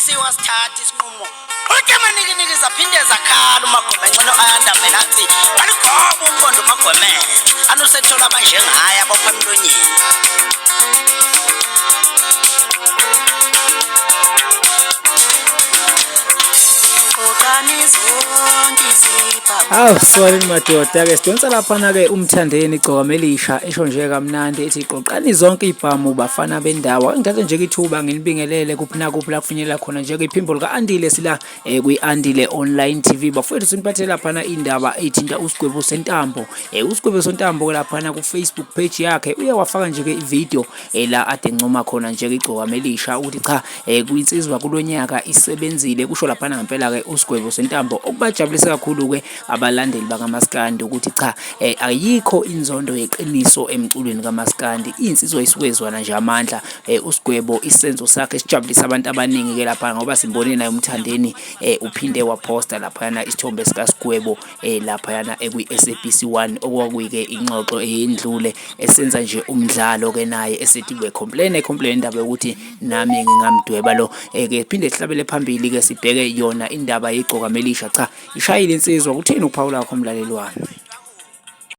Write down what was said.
UMfundisi wasithatha isinqumo. Uthi amanikiniki zaphinde zakhala uMagomence no-Ayanda Melathi. Balugoba uphondo uMagomence. Anusethola abanjengaye abopha emlonyeni. Hawu sorry madoda ke sidonsa laphana ke umthandeni igcokama elisha esho nje kamnandi ethi qoqani zonke ibhamu bafana bendawo. Ngithathe nje ithuba nginibingelele kuphi nakuphi la kufinyelela khona nje iphimbo lika Andile sila eh, kwi Andile Online TV. Bafowethu siniphathele laphana indaba ethinta uSigwebo Sentambo. Eh, uSigwebo Sentambo ke laphana ku Facebook page yakhe uye wafaka nje ke ivideo eh, la ade ncoma khona nje igcokama elisha ukuthi cha eh, kwinsizwa kulonyaka isebenzile kusho laphana ngempela ke uSigwebo Sentambo okubajabulisa kakhulu ke abalandeli bakaMaskandi ukuthi cha eh, ayikho inzondo yeqiniso emculweni kaMaskandi insizwa isuke izwana nje amandla eh, uSigwebo isenzo sakhe sijabulisa abantu abaningi ke lapha ngoba simbonile naye uMthandeni eh, uphinde waposta laphayana isithombe sikaSigwebo eh, laphayana ekwi-SABC 1 okwakuyike ingxoxo eyendlule esenza nje umdlalo ke naye esethi we-complain e-complain indaba yokuthi nami ngingamdweba lo eh, ke phinde sihlabele phambili ke sibheke yona indaba yegcokamelisha cha ishayile insizwa kuthini ukuphawula kwakho mlaleli wami.